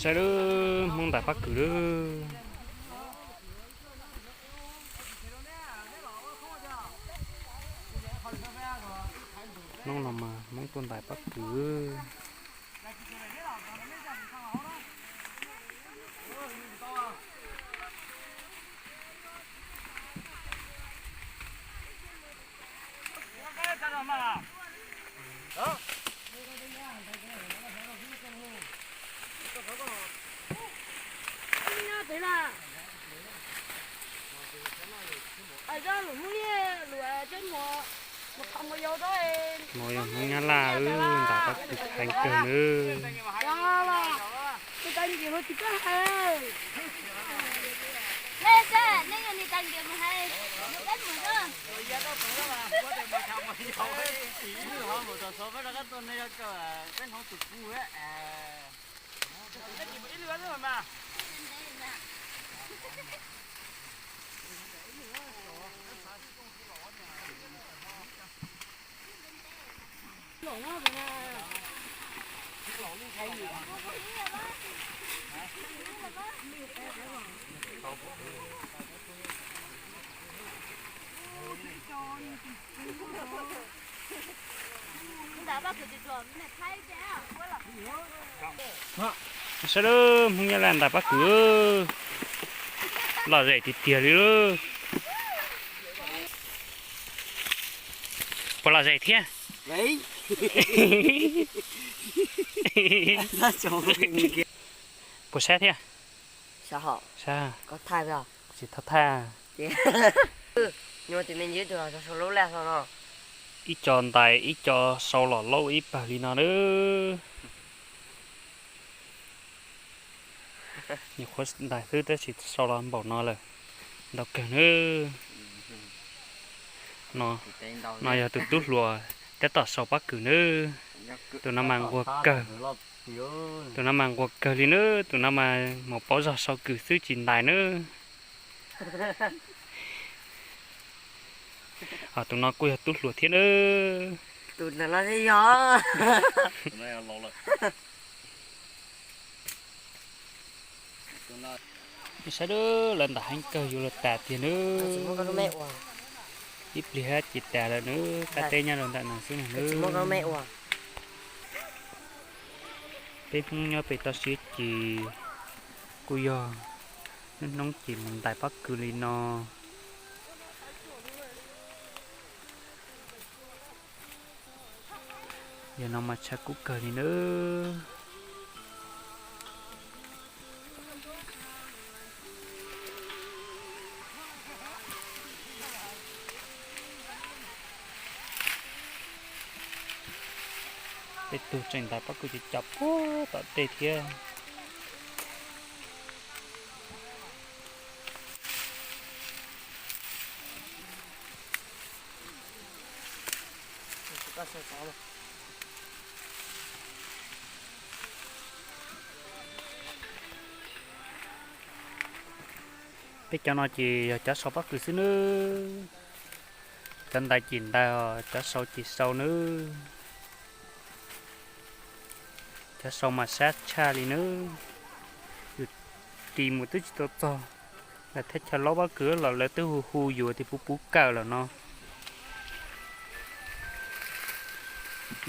Saib lub Hmoob ntais pob kws lub. Hnub no mas Hmoob tuaj ntais pob kws. No yog Hmoob Nyab Laj wb ntais pob kws heev kawg nawb. Saib lub Hmoob Nyab Laj ntais pob kws, lom zem tiag tiag li lub. Puas lom zem thiab? Puas sab thiab? Sab, tsis tau thaij. Ib co ntais ib co sau los laub ib pawg li no nawb. Nyuam qhuav ntais xwb tab sis sau los npaum no lawm, ntau kawg nawb. No yog tus tub hluas tab tom sau pob kws nawb. Tus no mas nquag kawg, tus no mas nquag kawg li nawb, tus no mas mus paub zog sau kws xwb tsis ntais nawb. Tus no kuj yog tub hluas thiab nawb. Nej saib lawv ntais heev kawg yuav luag tas tiag nawb. Ib pliag ces tas lawm nawb, qab teb nyob rau ntawm no xwb nawb. Peb Hmoob nyob pem toj siab ces kuj yog hnub hnub ces mus ntais pob kws li no. Yog no mas tshav kub kawg li nawb. Tej tug tseem ntais pob kws cov cov puag tom tej thiab. Peb cov no ces yog cov sau pob kws xwb nawb. Cov ntais ces ntais, cov sau ces sau nawb. Cov sau mas sab tshaj li nawb. Yus ris mus twb tsis tau txog, lawv thaj chaw laub pob kws los lawv twb hu hu yus tias puv puv kawm lawm no.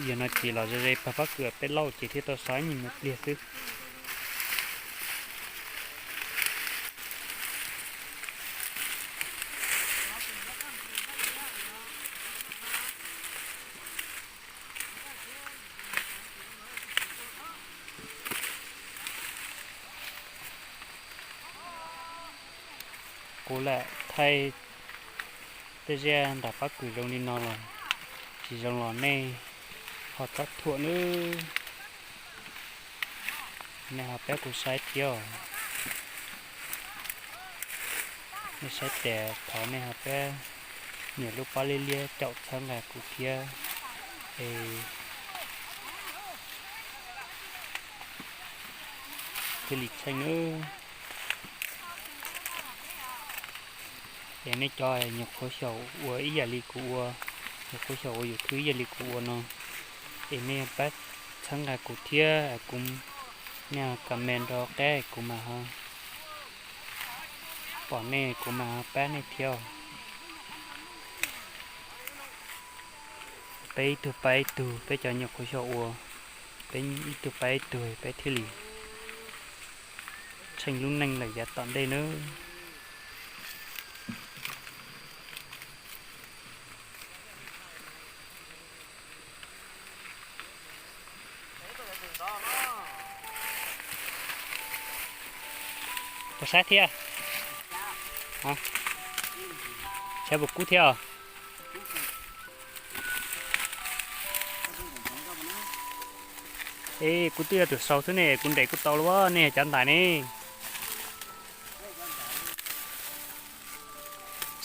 Yog no ces los ze ze pawg pob kws peb lauj ces thiaj tau sau ib nyuag pliag xwb. Kuv lam thaij tej zaj ntais pob kws zoo li no los tsis zoo los nej ho txhob thuam nawb. Nej ho pab kuv saib thiab os. Nej saib tas thov nej ho pab nias lub pob liab liab caum txhawb nqa kuv thiab es thiaj li tsheej nawb. Es nej cov nyuam qhuav xyaum ua ib yam li kuv ua, nyuam qhuav xyaum ua YouTube ib yam li kuv ua no, es nej pab txhawb nqa kuv thiab kuv Nej comment rau qab kuv mam ho pom nej, kuv mam ho pab nej thiab. Peb ib tug pab ib tug, peb cov nyuam qhuav xyaum ua, peb ib tug pab ib tug peb thiaj li tsheej lub neej lawm yav tom ntej nawb. Puas saib thiab? Saib puas kub thiab os? Ej, kuv twb yog tus sau xwb ne, kuv nres kuj tau los nej cov ntais ne.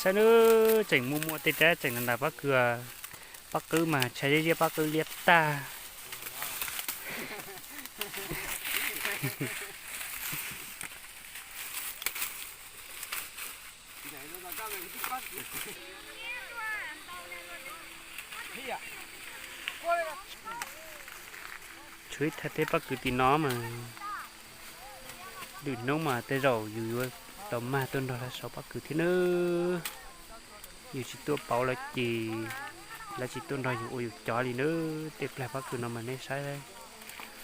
Saib nawb, tseem muaj muaj tej rab tseem ntais pob kws. Pob kws mas tshav ziab ziab, pob kws liab tag. Tshuav ib thaj teb pob kws tim no mas lwm hnub mas tej zaum yus yuav tau mag tuaj nrog lawv sau pob kws thiab nawb. Yus tsis tuaj pauv lawv ces lawv tsis tuaj nrog yus ua yus cov li nawb. Tej plag pob kws no mas nej saib,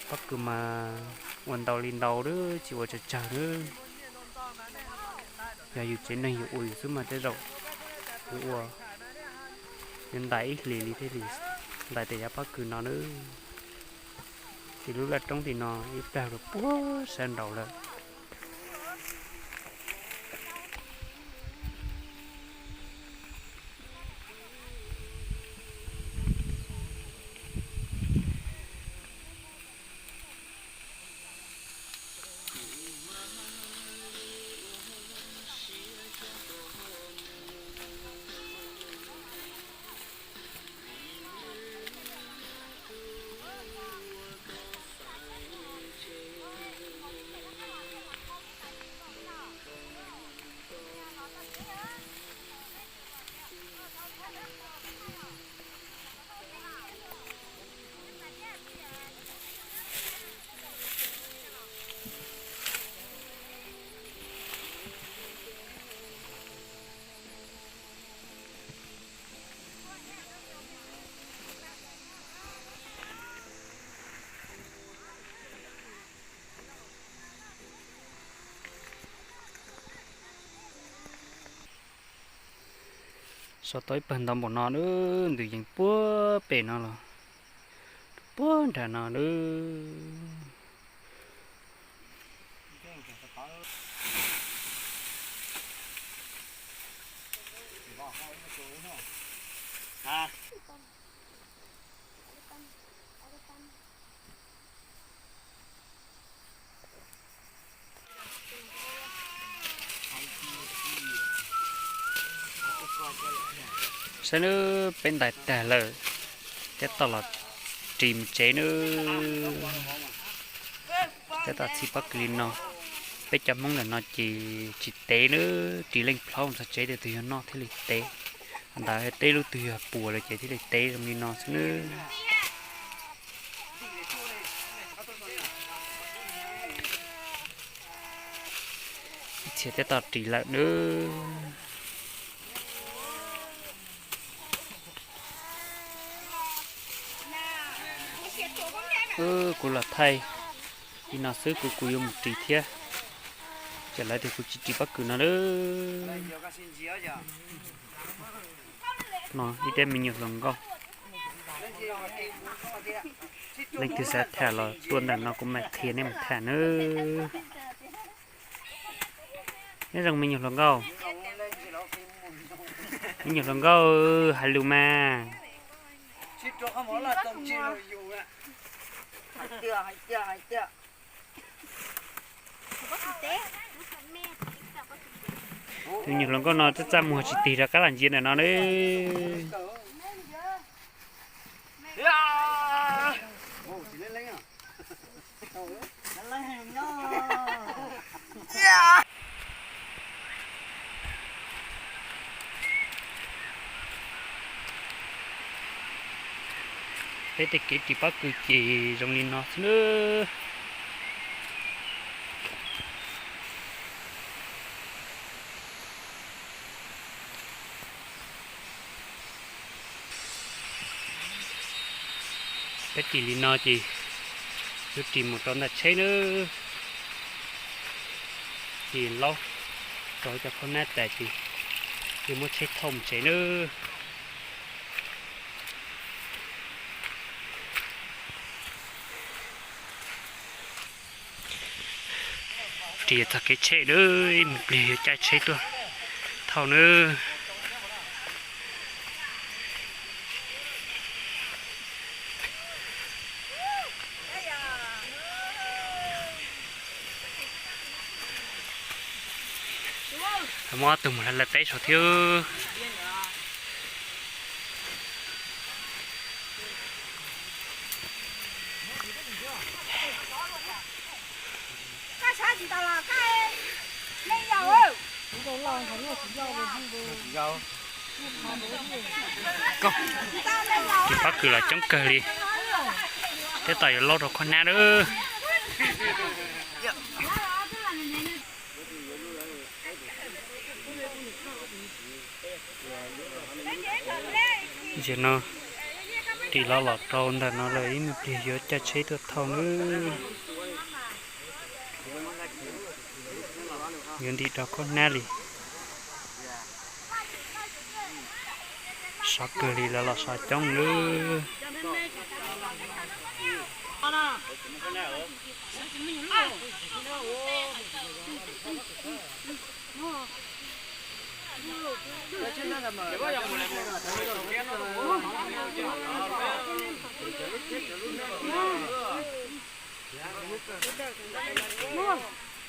pob kws mas ua ntau li ntau nawb, tsis ua tsawg tsawg nawb. Yog yus tsev neeg yus ua yus xwb mas tej zaum yus ua, yus ntais ib hlis li thiaj li ntais tau yav pob kws no nawb. Ces lub laj roob tim no ib plag los puag sab nraud lawm. Sau tau ib pawg ntau npaum no nawb, ntws yees puag pem no los puag nram no nawb. Saib nawb, peb ntais tag lawm, tab tom los ris mus tsev nawb. Tab tom txhij pob kws li no. Peb cov Hmoob ntawm no ces tsis tev nawb, ris leej plhaub mus txog tsev, tus twg yog noj thiaj li tev. Ntawd teb lub twg yog puas lawm ces thiaj li tev zoo li no xwb nawb. Ib txhia tab tom ris lawm nawb. Kuv los thaij li no xwb, kuv kuv yuav mus ris thiab. Ces lawv tias kuv tsis ris pob kws no lawm. No ib rab me nyuam hluas nkauj. Leej twg xav tham los tuaj ntawm no kuv mam qhia nej mus tham nawb. Nyob zoo me nyuam hluas nkauj. Me nyuam hluas nkauj, hais lus mas. Tus me nyuam hluas nkauj no txaj txaj muag tsis tig rov qab los ntsia ntawm no nawb. Peb tej kev ris pob kws ces zoo li no xwb nawb. Peb ris li no ces yuav ris mus rau ntawm tsheb nawb. Ces laub rau cov khaub nab tas ces yuav muab tsheb thauj mus tsev nawb. Ris txog kev tsheb nawb, ib me pliag yuav caij tsheb tuaj thauj nawb. Muab ob tug mus hla laj teb saud thiab. Ris pob kws los coob kawg li, tab tom yuav laub rau khaub nab lawm. Tam no ris los los rau ntawm no lawm, ib me pliag yuav caij tsheb tuaj thauj nawb. Yuav ntim rau khaub nab li. Sov kawg li, lawv los sov coob nawb.